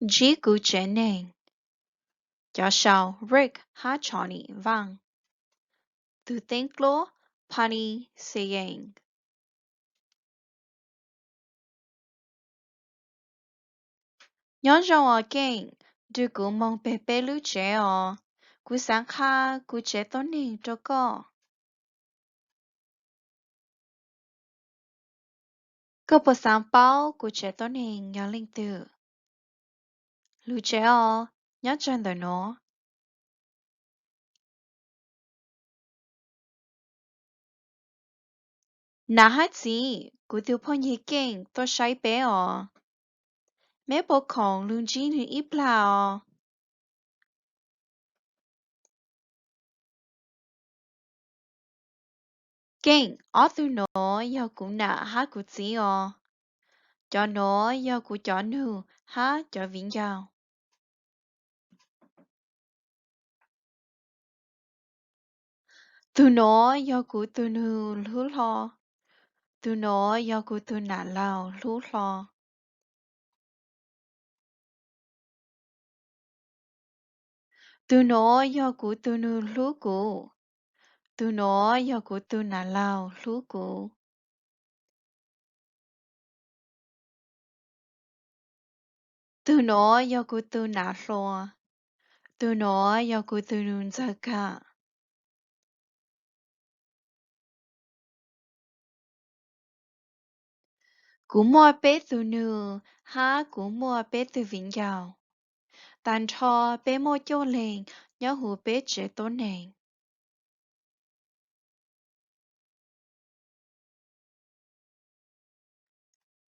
Ntsib kuv tsev neeg. Cov sau Rick hab Johnny Vaj. Tug teeb dluab Pani Seyeng. Nyob zoo os Keej, nrug kuv moog peg peb lub tsev os. Kuv xaav qha kuv tsev tuab neeg rua koj. Koj puas xaav paub kuv tsev tuab neeg yog leej twg? Lug tsev os, nyob tsawg ntawm nuav. Nam hab txiv, kuv tug phooj ywg Keej tuaj saib peb os. Meb puas khoom lug ntsib nwg ib plag os? Keej, ob tug nuav yog kuv nam hab kuv txiv os. Cov nuav yog kuv cov nug hab cov viv ncaus. Tug nuav yog kuv tug nug hlub hlo. Tug nuav yog kuv tug nam laug hlub hlo. Tug nuav yog kuv tug nug hlub kuv. Tug nuav yog kuv tug nam laug hlub kuv. Tug nuav yog kuv tug nam hluas. Tug nuav yog kuv tug nug ntxawg kag. Kuv muaj peb tug nug hab kuv muaj peb tug viv ncaus. Tag nrho peb muaj cuaj leeg nyob huv peb tsev tuab neeg.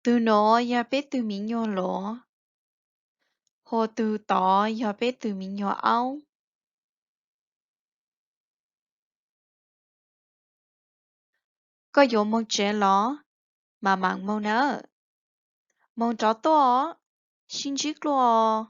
Tug nuav yog peb tug miv nyuas luav, hos tug tod yog peb tug miv nyuas aub. Koj yuav moog tsev los? Mam maam moog nawb. Moog rov tuaj, sib ntsib dlua os.